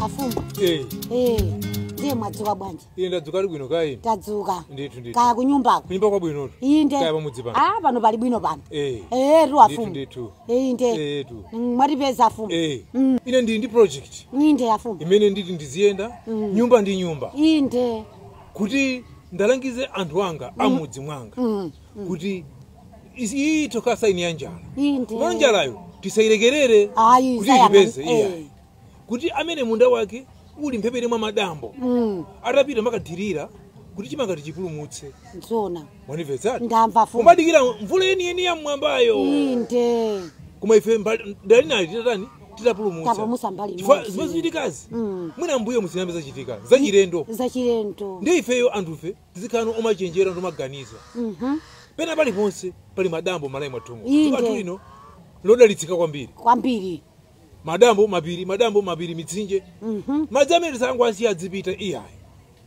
Afumu. Ndiye mwadzuka bwanji? Ine ndadzuka bwino kayi. Tadzuka. Ndithu. Kaya kunyumbako. Kunyumba kwa bwino. Inde. Kaya pamudzi pano. Ah, pano pali bwino pano. Ru afumu. Ndithu. Inde. Tu. Mwatipeza afumu. Ine ndili ndi project. Inde afumu. Imene nditi ndiziyenda nyumba ndi nyumba. Inde. Kuti ndalangize anthu anga amudzi mwanga. Kuti iyi tokasa ini ya njala. Inde. Mwana njalayo tisayilekerere. Ayi, kuti itipeze iya. Kuti amene munda wake uli mphepete mwa madambo. Atapita makathirira kuti chimanga tichipulumutse. Nzona. Mwanimvetsati? Ndamva afumu. Kumadikira mvula yeniyeni ya mmwambayo. Inde. Koma ife ndali nayo titatani titapulumutsa. Tapulumutsa mbali Chifukwa imodzi. zimene zichitikazi. Mwina mbuyo musinambe zachitika. Zachilendo. Zachilendo. Ndiye ifeyo anthufe tizikhala omachenjera ndi omaganiza. Pena paliponse pali madambo malayi mwathumu. Inde. Dziko lino lodalitsika kwambiri. Kwambiri. Madambo mapiri, madambo mapiri mitsinje. Madzi amene tisango asiya adzipita iyayi.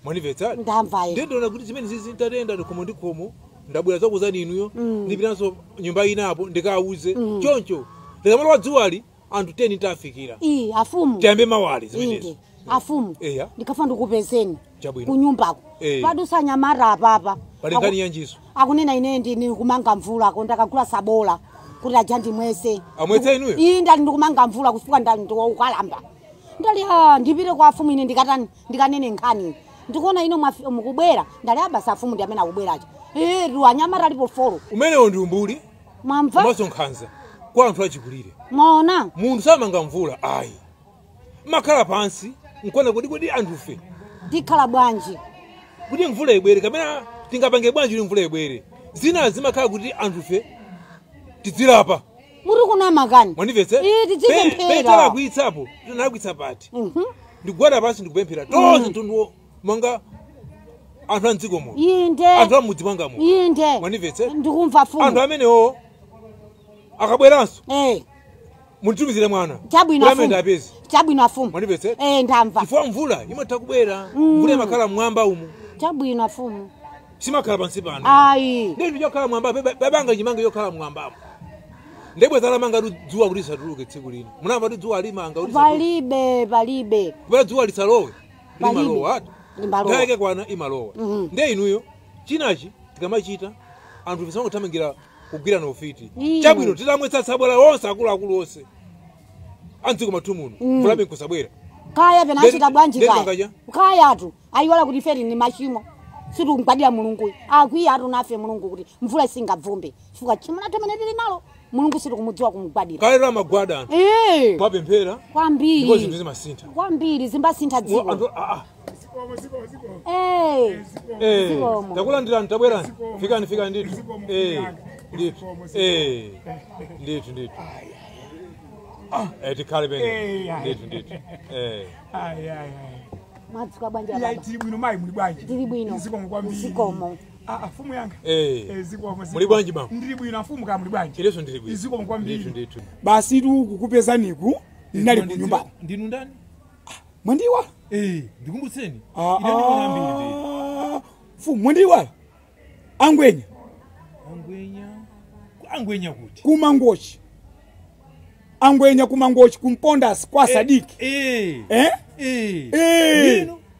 Mwanimvetsati? Ndamva Ndiye ndiona kuti zimene zizi ntatenda ndikhomo ndi khomo ndabwera zakuzani inuyo ndipitanso nyumba inapo ndikawuze choncho ndikamalowa dzuwali anthu 10 tafikira. Ii afumu. Tiyambe mawali zimenezo. Inde. Afumu. Eya. Ndikafa ndikupezeni. Chabwino. Kunyumbako. Padusa nyamara apapa. Pali nkhani yanjiso. Akunena ine ndini kumanga mvula ko ndakagula sabola. Kuti aja ndimwese. Amwetse inuyo? Ii ndali ndikumanga mvula kufuka ndali ndiwaukalamba. Ndali ndipite kwa afumu ine ndikatani ndikanene nkhani. Ndikuona ino mukubwera ndali abasa afumu ndi amene akubweracho. Ru anyamara alipo folo. Umenewo ndi umbuli. Mwamva? Komanso nkhanza kwa anthu achikulire. Mwaona? Munthu samanga mvula ayi. Makhala pansi nkwana kodi kodi anthufe. Ndikhala bwanji. Kuti mvula ibwere kapena tingapange bwanji kuti mvula ibwere. Zina zimakhala kuti anthufe tidzilapa. Muri kuna makani. Mwanimvetse? Tidzipemphera. Petalakwitsapo, tinalakwitsa pati. Ndigwada pansi ndikupemphera. Tonse mtundu mwanga anthu a mdziko muno. Inde. Anthu a mudzi mwanga muno. Inde. Mwanimvetse? Ndikumva afumu. Anthu amenewo akabweranso. Munditumizire mwana. Chabwino afumu. Apezi. Chabwino afumu. Mwanimvetse? Ndamva. Chifukwa mvula imatha kubwera. Mvula imakhala mmwamba umu. Chabwino afumu. Simakhala pansi pano. Ayi. Ndiye chokhala mwamba babanga chimanga yokhala mwambamo. Ndebwe zalamanga dzuwa kuti lisatuluke tsiku lino. Munamva kuti dzuwa limanga kuti palibe palibe. Kupera dzuwa lisalowe. Limalowa. Limalowa. Ndayeke kwana imalowa. Ndiye inuyo chinachi tikamachita anthu tisangothamangira kugwira nofiti. Chabwino titamwetsa sabwera onse akuluakulu onse. Andziko mathu muno. Mvulabe nkusabwera. Kaya pena achita bwanji kaya. Kaya tu ayiwala kuti feri ni machimo. Situmkwadira Mulungu. Akwiya atu nafe Mulungu kuti mvula isingabvumbe. Chifukwa chimuna tamene tili nalo. Mulungu sitikumudziwa kumugwadira. Kalero amagwada anthu. Kwapemphera. Kwambiri. Ndipo zinthu zimasintha. Kwambiri zimbasintha dziko. Anthu Takulandirani tabwerani. Fikani fikani ndithu. Ndithu. Ndithu ndithu. Tikhale pene. Ndithu ndithu. Ayi ayi. Mwadzuka bwanji baba. Tili bwino mayi muli bwanji. Tili bwino. Zikomo kwambiri. Zikomo. Afumu yanga. Zikomo. Muli bwanji baba. Ndili bwino afumu ka muli bwanji. Ileso ndili bwino. Zikomo kwambiri. Ndithu ndithu. Basi tu kukupezaniku ndinali kunyumba. Ndinu ndani? Mwandiwa? Ndikumbutseni. Ine ndikuona mbiri. Fumu mwandiwa? Angwenya. Angwenya. Angwenya kuti? Kumangochi. Angwenya kumangochi kumponda kwa Sadiki.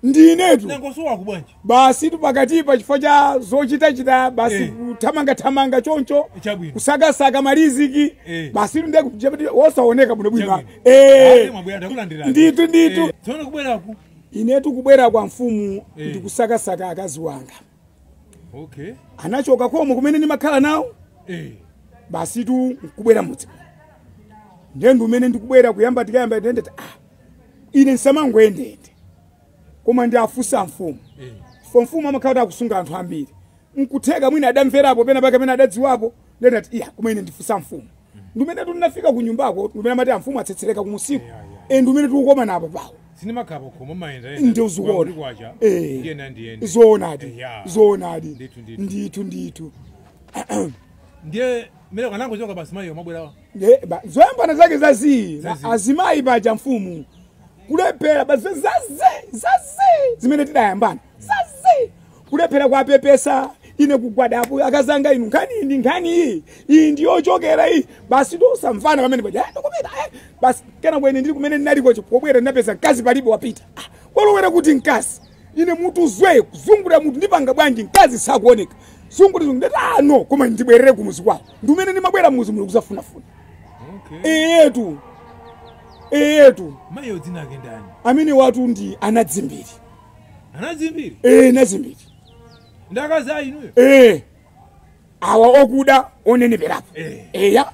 Ndinetu. Nangosowa kubwanji. Basi tupakatipa chifukwa cha zochita-chita basi kuthamanga thamanga choncho kusakasaka mariziki basi ndiye wosaoneka bwino bwino. Ndithu ndithu. Tsono kubweraku. Inetu kubwera kwa mfumu ndikusakasaka akazi wanga. Okay. Anachoka komo kumene ndimakhala nawo. Basi tu kubwera mudzi. Ndiye ndumene ndikubwera kuyamba tikayamba ndendete ine nsamangoyendende. Koma ndi afusa mfumu. Mfumu amakhala akusunga anthu ambiri. Nkutheka mwina adamverapo pena pake pena adadziwapo ndendati iya koma ine ndifusa mfumu. Ndumene tunafika ku nyumbako ndumene amati amfumu atsetsereka kumusiku. Ndumene tikukoma napo pawo. Sinimakhapo khoma mayenda. Ndiye uzuona. Ndiye. Zoonadi. Zoonadi. Ndithu ndithu. Ndiye mele kanango choka basi mayo mabwera Zoyambana zake zazi azimayi paja mfumu kulephera zaze zimene tidayambana zaze kulephera kwapepesa ine kugwadapo akazanga inu nkhani ndi nkhani iyi ndiyochokera iyi basi tosamvana pamene paja ndikupita basi kena bwene ndili kumene ndinaliko pobwera ndinapeza mkazi palibe wapita walowera kuti mkazi ine mutu zwe kuzungulira mutu ndipanga bwanji mkazi sakuoneka zungulira ndati no koma ndibwerere kumuzi kwawo ndi umene ndimabwera muzi muli kuzafunafuna. Okay. Eyetu mayo dzina ake ndani amene watu ndi anadzimbiri. Anadzimbiri? Anadzimbiri ndakaza inuyo awa okuda oneneperapo eya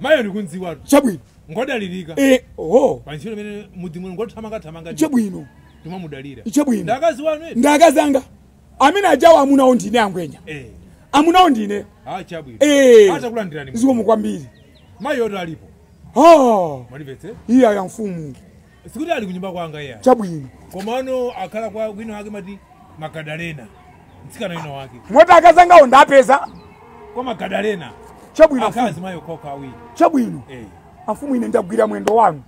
mayo ndikunziwatu chabwino ngodalirika oho panchiro mene mudzimu ngothamanga chabwino tumamudalira chabwino ndakazi wanu ndakazanga amene ajawo amunawo ndine angwenya amunawo ndine chabwino achakulandirani zikomo kwambiri mayo alipo mwalipetse iya ya mfumu sikuti ali kunyumba kwanga iya chabwino komano akhala kwa wino wake mati Magadalena mtsikana wino wake moti akazangawo ndapeza kwa Magadalena chabwino akazi mayo kokha awiri chabwino amfumu ine ndagwira mwendo wanu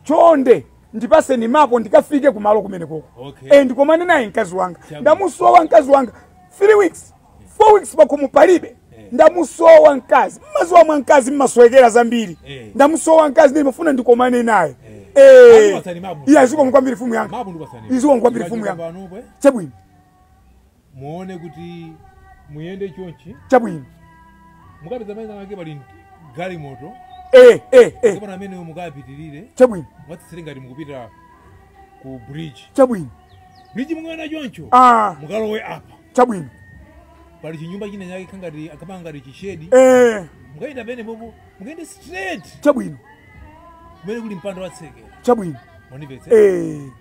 chonde ndipaseni mapo ndikafike kumalo kumene koko ndikomane naye mkazi wanga ndamusowa mkazi wanga 3 weeks 4 weeks pakhomo palibe ndamusowa mkazi mmazuwa mwa mkazi mmasowekera zambiri ndamusowa mkazi ndimafuna ndikomane naye iya zikomo kwambiri mfumu yanga izikomo kwambiri mfumu yanga chabwino muone kuti muyende chonchi chabwino mukapeza maina ake pali galimoto kapena amene mukapitirire chabwino mwatsitsire ngati mukupita ku bridge chabwino bridge mungana choncho mukalowe apa chabwino pali chinyumba china chake khangati akapanga ngati chishedi mukayenda pene popo mukayende straight chabwino kumene kuli mpando watsekera chabwino mwandipetse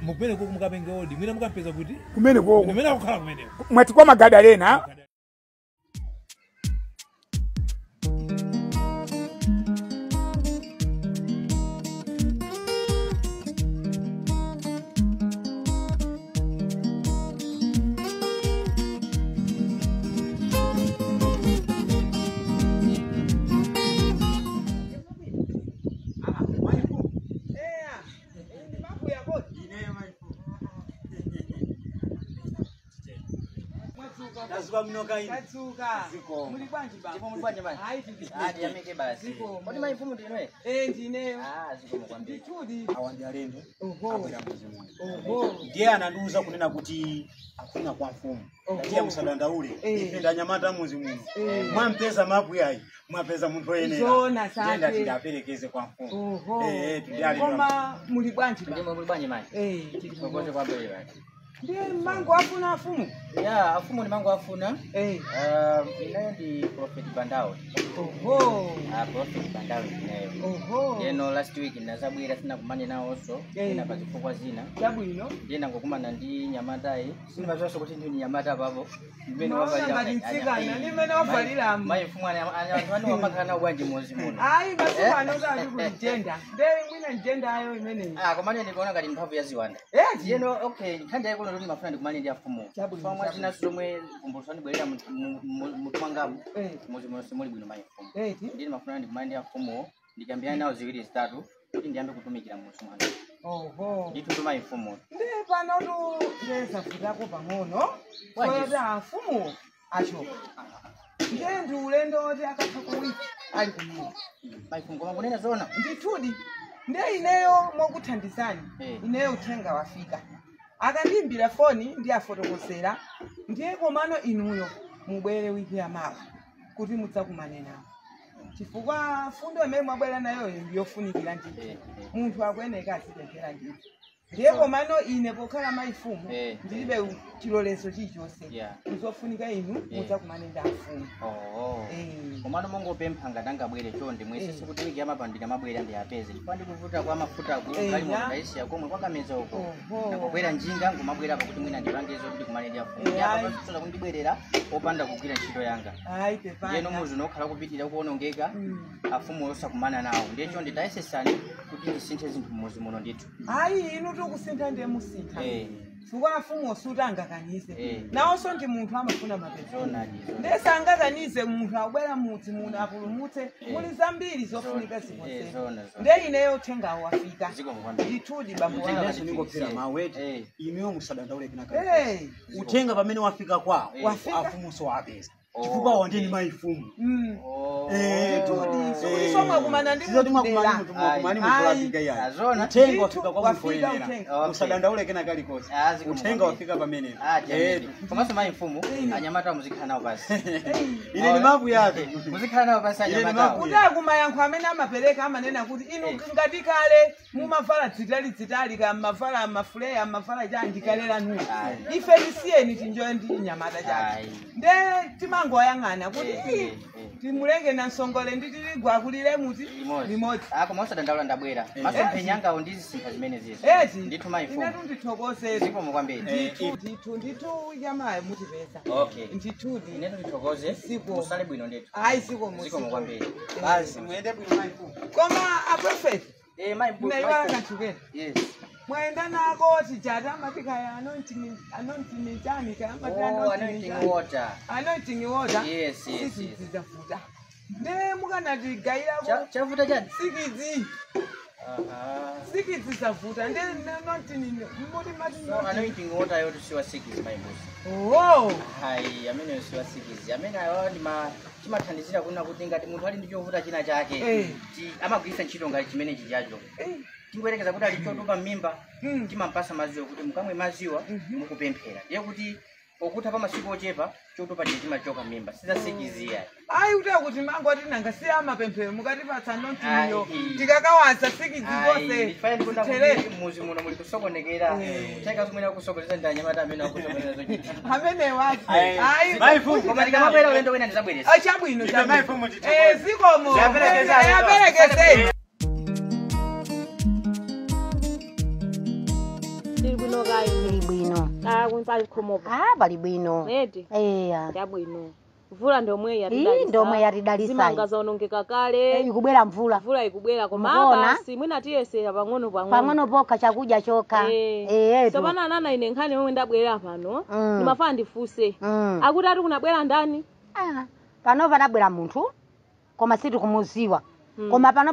mukupene koko mukapenge odi mwina mukampeza kuti kumene koko kumene akukhala kumeneko mwati kwa Magadalena. Ndiye anandiuza kunena kuti akufuna kwa mfumu ndiye musadandaule ife ndanyamata muzi muno mwampeza mapu yayi mwapeza munthu oyenera ndiye ndati ndaperekeze kwa mfumu koma muli bwanji ndiye mango afuna afumu ya afumu ni mango afuna inayo ndi Prophet Bandawe. Oho Prophet Bandawe inayo. Oho yeno last week ndazabwera sina kumane nawo so ina pazifukwa zina chabwino ndiye nangokumana ndi nyamatayi sinimaziwaso kuti ndi nyamata papo mmene wavalira nimene wavalira mayi mfumu anthu anu wamakhala nawo bwanji muzi muno ayi masiku ano kuti kuli jenda ndiye mwina njenda ayo imeneyi komane ndikuona ngati mphamvu ya ziwanda yeno okay nkhani yayi kuno ndimafuna ndikumane ndi afumu famwa zinaso zomwe kumbulusa ndibwerera mutu mwangamu muzi muno simuli bwino mayi mfumu ndiye ndimafuna ndikumane ndi afumuwo ndikambirane nawo ziwiri zitatu kuti ndiyambe kutumikira muzi mwanu. Oho ndithu mayi mfumu ndiye panotu ndiyesafutako pang'ono koyoti afumuwo achoka ndiye ndi ulendo oti akatha kuwiki ali kumudzi mayi mfumu koma kunena zona ndithudi ndiye ineyo mokuthandizani ineyo uthenga wafika akandiimbira foni ndi afotokozera ndiye komano inuyo mubwere wiki yamawa kuti mudzakumane nawo chifukwa fundo imene mwabwera nayoyo ndiyofunikira ndithu munthu akuyeneka azipemphera ndithu ndiye komano ine pokhala mayifumu ndilibe chilolezo chilichonse muzofunika inu mudzakumane ndi afumu. Komano mongopempha ngati angabwere chonde mwesese kuti wiki yamapandika mabwera ndi apeze chifukwa ndikuvuta kwa mafuta galimoto ndaisiya komwe kwakameza uko ndakubwera njinga ngumabwera pakuti mwina ndipangezo kuti kumane ndi afumu ndiapasoza kundibwerera opanda kugwira ntchito yanga ndiyeno muzi unokhala kupitirira kuonongeka afumu osakumana nawo ndiye chonde tayesesani kuti ndisinthe zinthu mmuzi muno ndithu. Ayi inu tikusintha ndiye musintha Chifukwa afumu osuta angakanize. Nawonso ndi munthu amafuna mapemphero. Zoonadi. Ndiye sangakanize munthu akubwera mudzi muno apulumutse, muli zambiri zofunika zikonzeke. Zoona, zoona. Ndiye ineyo uthengawo wafika. Zikomo kwambiri. Ndithudi bambo Uthenga wanga. Inenso ningophera mawu eti inuyo musadandaule kina Eh. uthenga pamene wafika kwawo Wafika. afumunso wapeza chifukwa wandeni mayifumu. Ndithudi, sikuti mwakumana ndi munthu dera. Mwakumani Azona. uthenga wafika kwa Wafika munthu woyenera. uthenga. Okay. Musadandaule kena kalikonse, Ah, zikomo uthenga kwambiri. wafika pamenepo. Ah, jamani. Komanso mayi mfumu, anyamata muzikhala nawo pasi. Ine ni mapu yake. Muzikhala nawo pasi Ine ni anyamatawo. mapu. Kuti akumayankho amene amapereka amanena kuti inu ngati kale mumavala dzitali dzitali ka mavala mafuleya mavala chanji kale lanuyo, ife tisiyeni tinjoye ndi nyamata chake. Ayi. Nde timangoyang'ana kuti Eh, "Ii, timulenge na msongole ndi tiligwa akulire muti limodzi." Ah, koma usadandaula ndabwera. Masomphenya angawo ndi zisintha zimene zizo. Eti Ndithu mayi mfumu. inetu ndithokozere. Zikomo kwambiri. Ndithu ndithu ndithu yamayo mutipeza. Okay. Ndithudi. Inetu ndithokoze. Zikomo. Musale bwino ndithu. Ayi, zikomo. Zikomo kwambiri. Basi muyende bwino mayi mfumu. Koma aprofeti, Eh, mayi mfumu. naiwala kanthu kena. Yes. Mwayenda nako tijata amati kaya anointing anointing chani kaya amati Oh, anointing anointing chani. water. Anointing water. Yes. Sikidzi zavuta, nde mukanatigairako. Chavuta chani? Sikidzi. Aha. Sikidzi zavuta, nde anointing muti mati. So anointing water yotu siwa sikizi mayi mbuzi. Oh. Hayi, amene siwa sikizi. Amene awa ndi ma chimathandizira kuna kuti ngati munthu ali ndi chovuta china chake, amagwiritsa ntchito ngati chimene chichacho. Tingoyerekeza kuti ali chotupa m'mimba, timampasa maziwa kuti mukamwe maziwa mukupemphera. Ndiye kuti pokutha pa masiku ochepa chotupa chija chimachoka m'mimba. Sizasikiziya. Ayi, kuti akuti mangoti nanga siya amapemphero mukatipatsa anointingyo, Ayi. tikakawaza sikidzi zonse. Ndifane ndikuona Zitherere. kuti muzi muno muli kusokonekera. Kutenga zimene akusokoneza ndi anyamata amene akusokoneza zochita. Amenewa. Ayi. Ayi. Mayi mfumu. Koma tikamabwera ulendo wina ndizabweresa. Chabwino. Ife Chabwino. mayi mfumu tithokoze. Zikomo. Ziyaperekezani. Aperekezeni. Tili bwino kayi? Tili bwino. Ah, pali khomopo? Ah, pali bwino. Eti. Eya. Chabwino. Mvula ndomwe Ii, ndomwe yatidalisa. Zimanga zaonongeka kale. Ikubwera mvula. Mvula ikubwera koma Mukuona? basi mwina tiyesera pang'ono pang'ono. Pang'ono pokha chakudya chokha. Eyetu. Tsopano anana ine nkhani yomwe ndabwerera pano, ndimafuna ndifunse. Akuti ati kunabwera ndani? Ah, pano panabwera munthu koma sitikumuziwa. Koma pano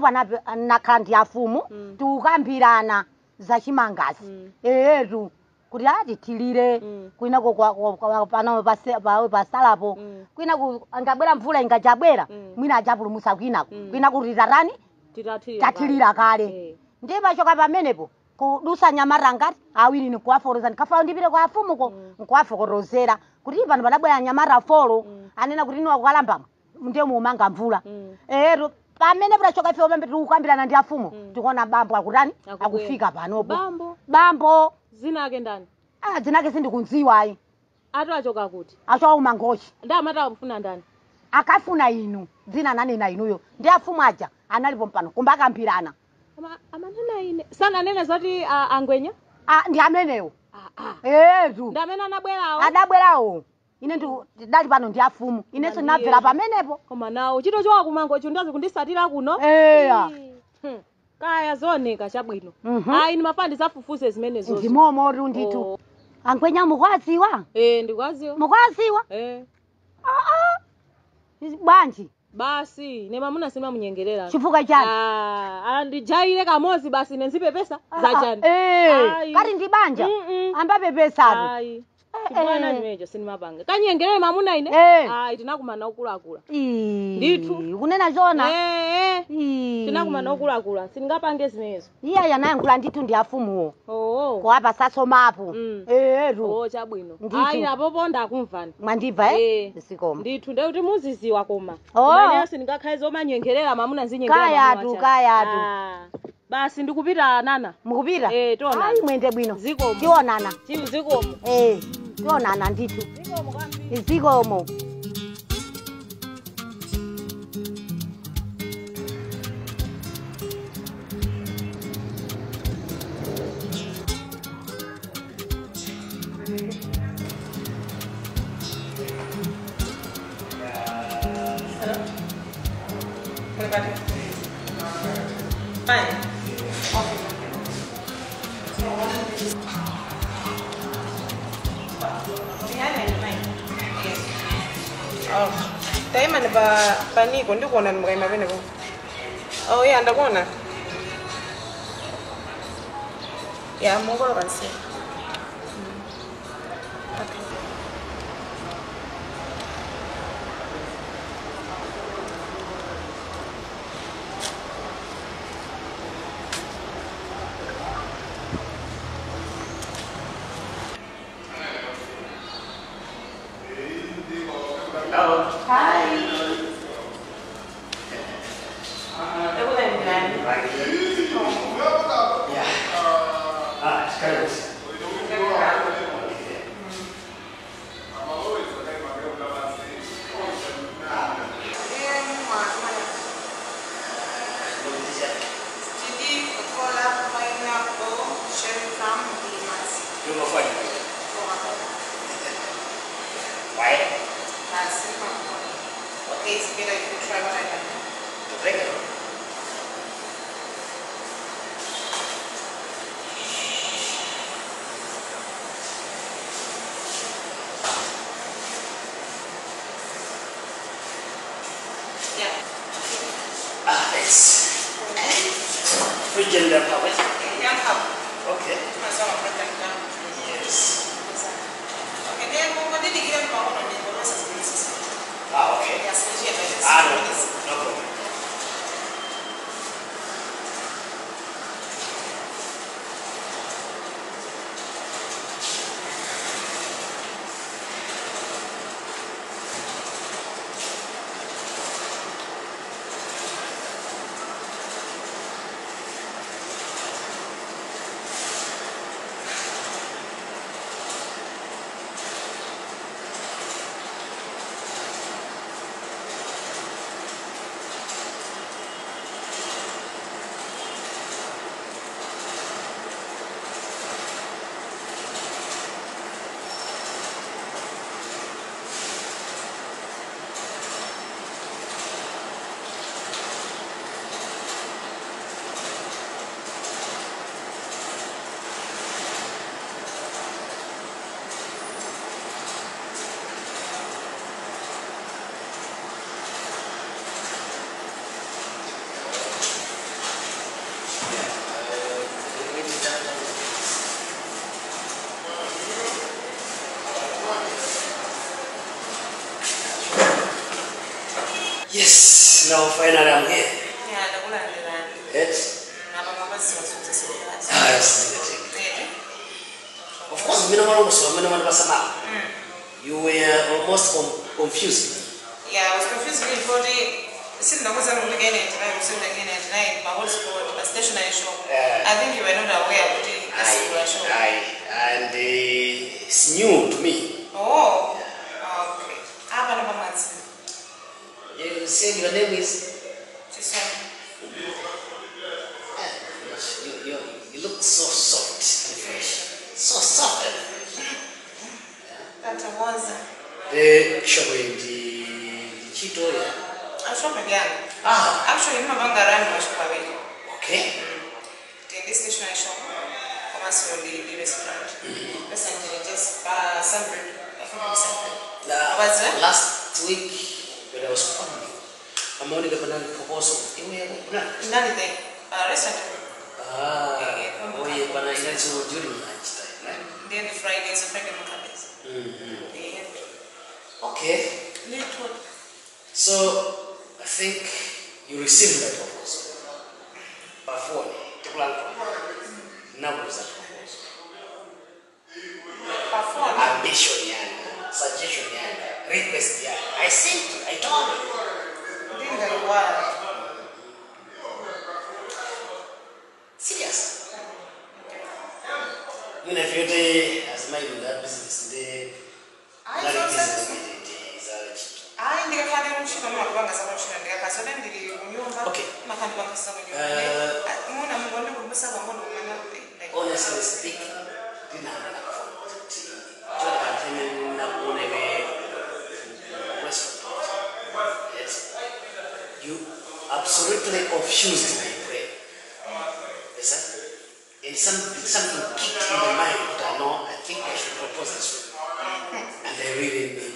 nakhala ndi afumu, tikukambirana zachimangazi. Eyetu, kuti atithirire kwinako pano pasalapo, kwina angabwera mvula ingachabwera, mwina achapulumutsa kwinako, kwina kuti tatani Titathirira. tathirira kale. Ndiye pachoka pamenepo kudusa nyamata ngati awiri nikuwaforoza, ndikafawo ndipite kwa afumuko nkuwafokorozera kuti pano panabwera nyamata folo, anena kuti inu akukalambamo ndiye muumanga mvula. Ero pamene patachoka ife pamene tikukambirana ndi afumu, tikuona bambo akutani? Akubwera. Akufika panopo. Bambo. Bambo. Zina ake ndani? Ah, dzina ake sindikudziwa ayi. Ati achoka kuti? Achoka kumangochi. Ndi amati akufuna ndani? Akafuna inu, dzina ananena inuyo. Ndi afumu aja analipo mpano kumbakambirana. Amanena ine sananene zoti angwenya? Ah, ndi amenewo. Etu. Ndi amene anabwerawo. Adabwerawo. Ine ndidali pano ndi afumu, inenso ndinabvera pamenepo. Koma nawo chito chowa kumangochi ndazi kundisatira kuno. Eya. Kaya zooneka chabwino. Ayi, ndimafuna ndisafufuze zimenezo. Ndimomo ri ndithu. Angwenya mukwaziwa? Eh, ndikwaziwa. Mukwaziwa? Eh. Bwanji? Basi ine mamuna simamunyengerera. Chifukwa chani? Ah, andijaire kamozi basi ine nzipepesa zachani. Eh, kati ndi banja ambapepesatu. Ayi, chibwana chimenecho sindimapanga kanyengerere mamuna ine. Ayi, tinakumana okulakula. Ndithu kunena chona. Eh, tinakumana okulakula, sindingapange zimenezo. Iye anayankhula ndithu ndi afumuwo. Oo. Kuwapa sasomapo. Etu. Oo, chabwino. Ndithu. Ayi, apopo ndakumvani. Mwandibva? Eh. Zikomo. Ndithu, ndekuti muziziwa koma. Oh. Koma ineyo sindingakhale zomanyengerera mamuna, nzinyengerera Kayatu, mamuna wachani. kayatu. Ah. Basi ndikupita nana. Mukupita? Eh, tionana. Ayi, mwende bwino. Zikomo. Tionana. Zikomo. Eh, tionana ndithu. Zikomo. Fine. Oh, taima ni pa paniko ndikuona ni mukaima penepo. Oh yeah, ndakuona. Yeah, mukolo kansi. Okay. Yes, now finally I'm here. Yeah, Yes. Ah, yes. Of course, you were almost confused. Yeah, I was confused before the my whole sport, my stationery shop. I think you were not aware of the shop. And it's new to me. Oh, okay. You said your name is? Chisom. You look so soft and fresh. So soft and fresh. That was. The shop in the Chito, yeah. I'm shop again. Ah. Actually, I'm going to run my shop away. Okay. The stationery shop, commercial, the restaurant. Recently, just Sunbury. I think it's Sunbury. Last week, when I was calling you, I'm only going to propose. Nothing. Restaurant. Ah, oh yeah, but I know during lunch time, right? Then the Fridays, the Friday Mondays. Mm-hmm. Okay. Little. So I think you received my proposal. Before, now was that proposal? Before. Ambition, yeah. Suggestion, yeah. Request, yeah. I sent you. I told you. Didn't go well. Serious. You know, if you day as my that business day, okay. Honestly speaking, didn't have enough. Yes. You absolutely confused my brain. Yes, sir? And something kicked in my mind that I know I think I should propose this one. And I really need you.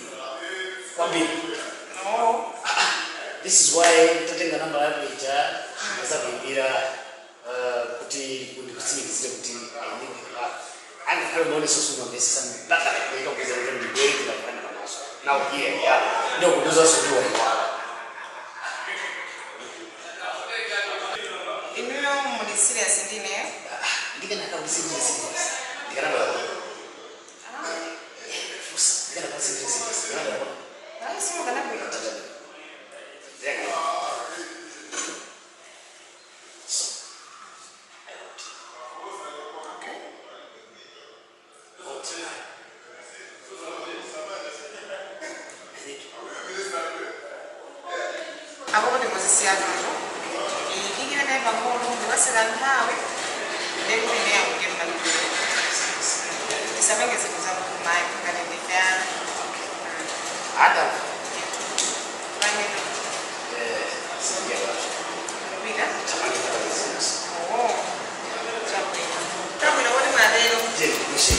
Kwambiri. This is why tatenga namba yako ija azakuimbira kuti ndikutsimikizire kuti I need your love. Angakhale maoneso sumamvesesa mpaka kuika kuza kuti ndibwere tikakufana pamaso. Now here we are. Ndokuduzanso ndiwo mwala. Inuyo muli serious ndineyo? Ndikanaka kuti sindili serious. Ndikanabwera. Fusa, ndikanaka kuti sindili serious. Ndikanabwera. Hayi, simukanabwera. So, I want you. Okay. I want you. I need you. Apo kuti muzisiya nazo. Idikire kayi pang'ono ndiwasira nthawi ndekuti ine yakutemba ndisapange zinthu zakumayi ngati ndife ana. Adam. Pange Sindiya kwacho. kupita. Tamani kabisa. Oh, chabwino. Chabwino kuti mwatero. Je, nishe.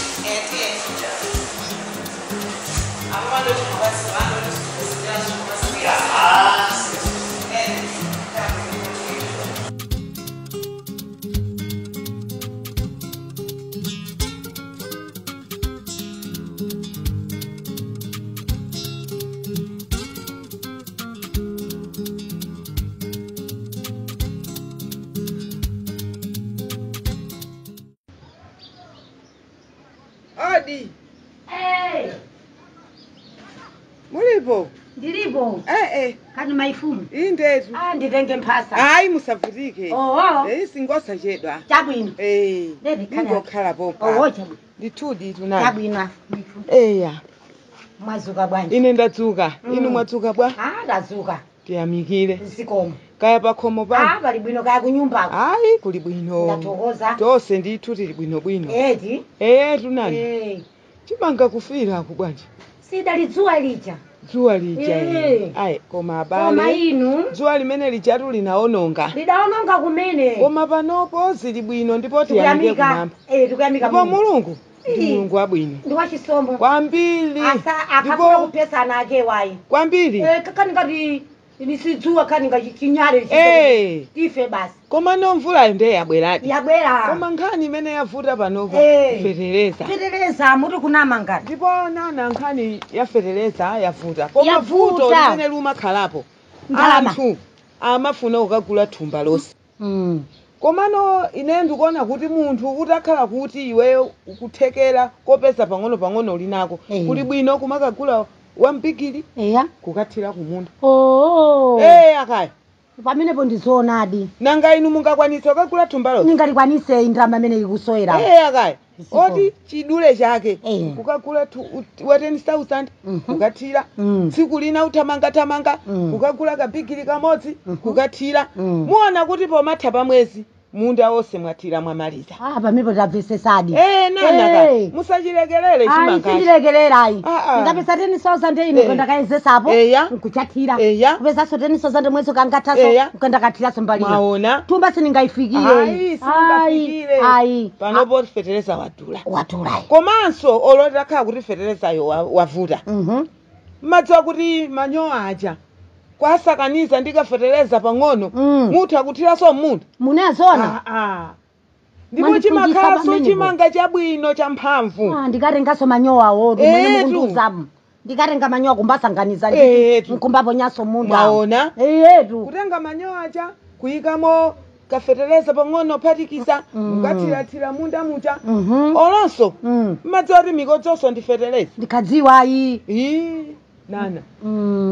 Tiye. Apo pandoti mabasi andoti Ya. Odi. Hey, Mulipo? ndilipo. Kani maifumu. Indetu. Ah, nditenge mphasa. Hayi musavutike. Oho. Singosachedwa. Chabwino. Ndeti khala. Ndingokhala popa. Oho, chabwino. Ndithudi tunani. Chabwino. Eya. Mwadzuka bwanji? Ine ndadzuka. Inu mwadzuka bwa? Ah, ndadzuka. Tiyamikire. Zikomo. Kaya pakhomo pano. Ah, pali bwino kaya kunyumbako. Hayi kuli bwino. Ndathokoza. Tonse ndithu tili bwinobwino. Eti. Tunani. Eh. Chimanga kufira aku bwanji. Sidali dzuwa lija. Dzuwa lija. Eh. Ayi koma abale. Koma inu. Dzuwa limene lijatu linaononga. Lidaononga kumene. Koma panopo zili bwino ndipo tiyamike Tikuyamika. kumwamba. Tikuyamika. Ndipo Mulungu ndi Ii. Mulungu wabwino. Ndi wachisomo. Kwambiri. Asa akafuna kupesana ake wayi. Kwambiri. Kani ngati nisidzuwa kani ngati chinyale Eh. tife basi. Koma no mvulayo ndiye yabweradi. Yabwera. Koma nkhani imene yavuta panopo fetereza. Fetereza muti kunama ngati. Ndipo nana nkhani ya fetereza yavuta. Koma Yavuta. vuto limene limakhalapo. Ndalama. Anthu amafuna kukagula thumba lonse. Komano ine ndikuona kuti munthu utakhala kuti iweyo ukuthekera kopeza pang'ono pang'ono uli nako. Kuli bwino kumakagula wampikiri. Eya. Kukathira kumunda. Oh. Akaya. Pamenepo ndizoonadi. Nanga inu mungakwanitsa kukagula thumba lonse? Ningalikwanise ndalama imene ikusowera. Akaya. Oti chidule chake kukagula wa 10,000 kukathira. Tsiku lina uthamangathamanga kukagula kabigiri kamodzi kukathira. Muona kuti pomatha pamwezi munda wonse mwathira mwamaliza. Ah, pamenepo tamvesesadi. Nana kaya. Musachilekerere Ayi, chimangachi. sindilekerera ayi. Ah, ah. Ndikapeza 10,000 ino ndakayezesapo. Nkuchathira. Kupezanso 10,000 mwezi ukangathaso nkandakathiraso mbali. Mwaona? Thumba sindingaifikire. Ayi, singafikire. Ayi. Panopo fetereza wadula. Wadula. Komanso oloti akhala kuti feterezayo wavuta. Madziwa kuti manyowa aja kwasakaniza ndikafetereza pang'ono mutha kuthiraso mmunthu. Munazona? Ndipo Mwandiphunzitsa chimakhalanso pamenepo. chimanga chabwino champhamvu. Ah, ndikatengaso manyowa wotu mwene Etu. mukundiuzamu. Ndikatenga manyowa kumbasanganiza Etu. nkumbaponyaso munda. Mwaona? Etu. Kutenga manyowa aja kuyikamo kafetereza pang'ono phatikiza mukathirathira munda muja. Olonso mmadziwa kuti mikodzonso ndi fetereza. Ndikadziwa ayi. Ii, nana.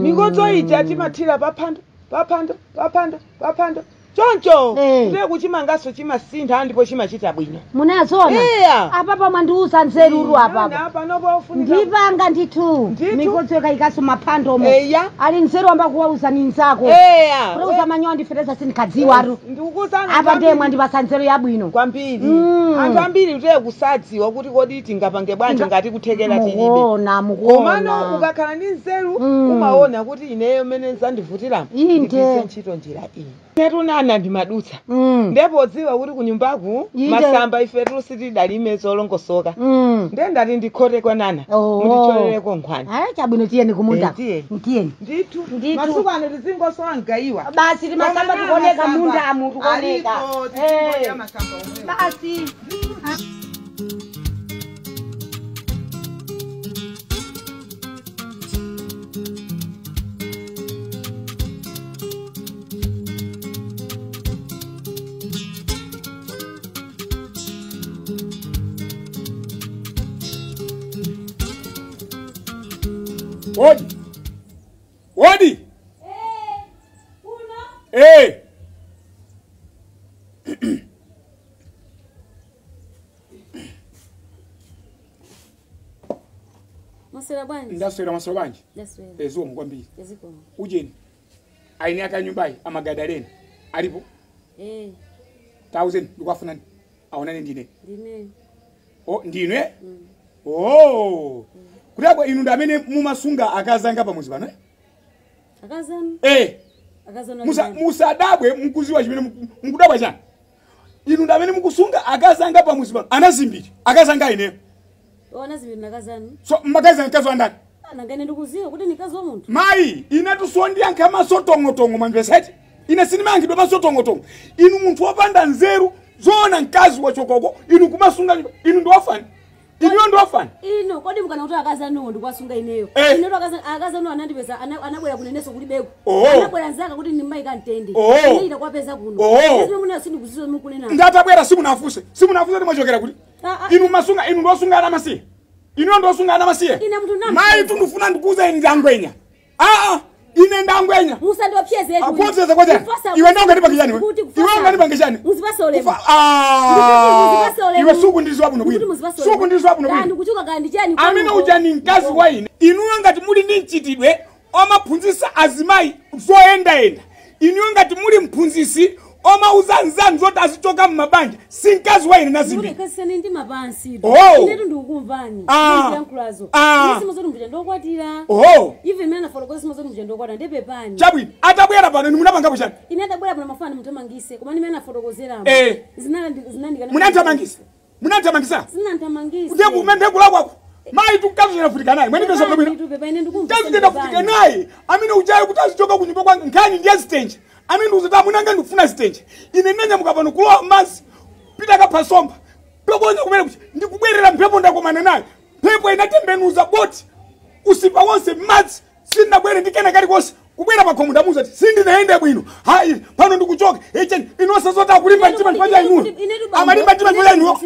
Mikodzo ija timathira paphando paphando paphando paphando choncho ndiye kuchimangaso chimasintha ndipo chimachita bwino. Munazona? Eya. Apapa mwandiuza nzeruru apapa. Nana, panopo ofunika Ndipanga ndithu. Mikodzo ikayikaso maphandomo. Eya. Ali nzeru amba kuwauza ninzako. Eya. Kutauza manyowa ndifetereza sindikadziwa. Ndikukuuzani Apa ndiye mwandipasa nzeru yabwino. Kwambiri. Anthu ambiri tiye kusadziwa kuti kodi tingapange bwanji ngati kuthekera tilibe. Mukuona, mukuona. Komano ukakhala ndi nzeru umaona kuti ineyo mmene zandivutiramo Inde. ndigwiritse ntchito njira iyi. Inetu nana Nana ndimadutsa. Ndipo dziwa kuti kunyumbaku masamba ife sitidalime zolongosoka. Ndiye ndati ndikhote kwa nana. Mundicholeleko nkhwani. Aya chabwino tiyeni kumunda. Tiyeni. Ndithu. Masuku ano tizingosowa ngayiwa. Basi timasamba tikuoneka munda amu tikuoneka. Basi. Odi. Odi. Uno. Eh. Maswera bwanji. Ndaswera maswera bwanji. Ndaswera. Ezuo mkwambiri. Eziko. Ujeni. Aini aka nyumbai amagadalena. Alipo. Eh. 1000 ndikwafunani. Aonane ndine. Ndine. Oh, ndine? Oh. Kudabwa inu ndamene mumasunga akazanga pamuzi pano eh? Akazanu? Eh. Akazanu. Musadabwe mkuziwa chimene mukudabwa chani. Inu ndamene mukusunga akazanga pamuzi pano. Anazimbiri. Akazanga ineyo. Oh, anazimbiri nakazanu. So makazanga kazo andani? Nangene ndikuziwa kuti nikazo munthu. Mai, ine tusondia nkama sotongo tongo mamveseti. Ine sinimankhidwa masotongo tongo. Inu munthu wopanda nzeru zoona mkazi wachokoko inu kumasunga inu ndiwafani. Inu ndiwafani. Ino kodi mukana kuti akazanu ndikwasunga ineyo. Ino akazanu anandipeza anabwera kuneneso kulibeko. Anabwera nzaka kuti ndimbayika mtende. Ine itakwapeza kuno. Ine muna sindikuziwa mukunena. Ndatabwera simunafuse. Simunafuse timachokera kuti. Inu masunga inu ndosunga ana masiye. Inu ndosunga ana masiye. Ine mntu nami. Mai tundufuna ndikuza ine ndangwenya. Ine ndangwenya. Musandiwapyeze etu. Akuwapyeza kwa chani? Iwe ndangani pangechani we? Iwe ndangani pangechani? Muzipasa ulemu. Iwe suku ndizwa buno bwino. Suku ndizwa buno bwino. Ndikuchuka kandi chani. Amene uja ni mkazi wa ine. Inuyo ngati muli ndi mchitidwe omaphunzitsa azimayi zoyendayenda. Inuyo ngati muli mphunzitsi omauza nzanu zoti azichoka mmabanja. Si mkazi wa ine nazimbiri. Ndikasiyana ndi mapansi. Inetu ndikukumvani. Ndiyankhulazo. Ine simozoti mbuja ndokwatira. Even mena folokozi simozoti mbuja ndokwatira ndepepani. Chabwino atabwera pano inu munapangapo chani? Ine atabwera pano mafana muthamangise koma ndimene anafotokozeramo. Zinandikana. Munanthamangisa. Munanthamangisa. Zinanthamangisa. Ndiye kumene kulakwako. Mai tukazira futika naye. Mwene pesa bwino. Tukazira futika naye. Amene ujayo kuti azichoka kunyumba kwanga nkhani ndiye zitenje. Amene uzita munanga ndikufuna zitenje. Ine nanyamuka pano kulowa mazi pita kapasomba. Pebonye kumene kuti ndikubwerera mphepo ndakomana naye. Mphepo inatembenuza boti usipa wonse madzi sindinabwere ndikena kalikonse. Kubwera pakhomo ndamuza kuti sindinaende bwino. Hayi pano ndikuchoka. Echeni inosa zoti akulimba mtima chifukwa inu. Amalimba mtima chifukwa inu.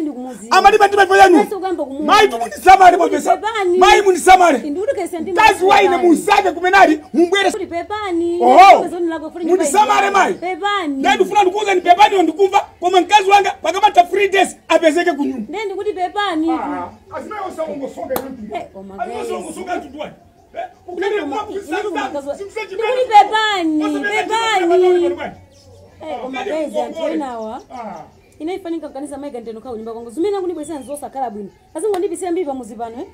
Amalimba mtima chifukwa inu. Mai tumundisamale popesa. Mai mundisamale. Kazi wa ine musake kumenali mumbwere. Mundisamale mai. Ndiye ndifuna ndikuuza ni pepani ndikumva koma mkazi wanga pakamata 3 days apezeke kunyumba. Ndiye ndikuti pepani. Azimai osaongosoka inu. Azimai tutuwani. Pepani, pepani. Omagezi anthu Ine ifanika kanisa maika ndeno ka unyumba kwangu. Zimene kunibwesa nzosakhala bwino. Azingondipisa mbipa muzi pano eh.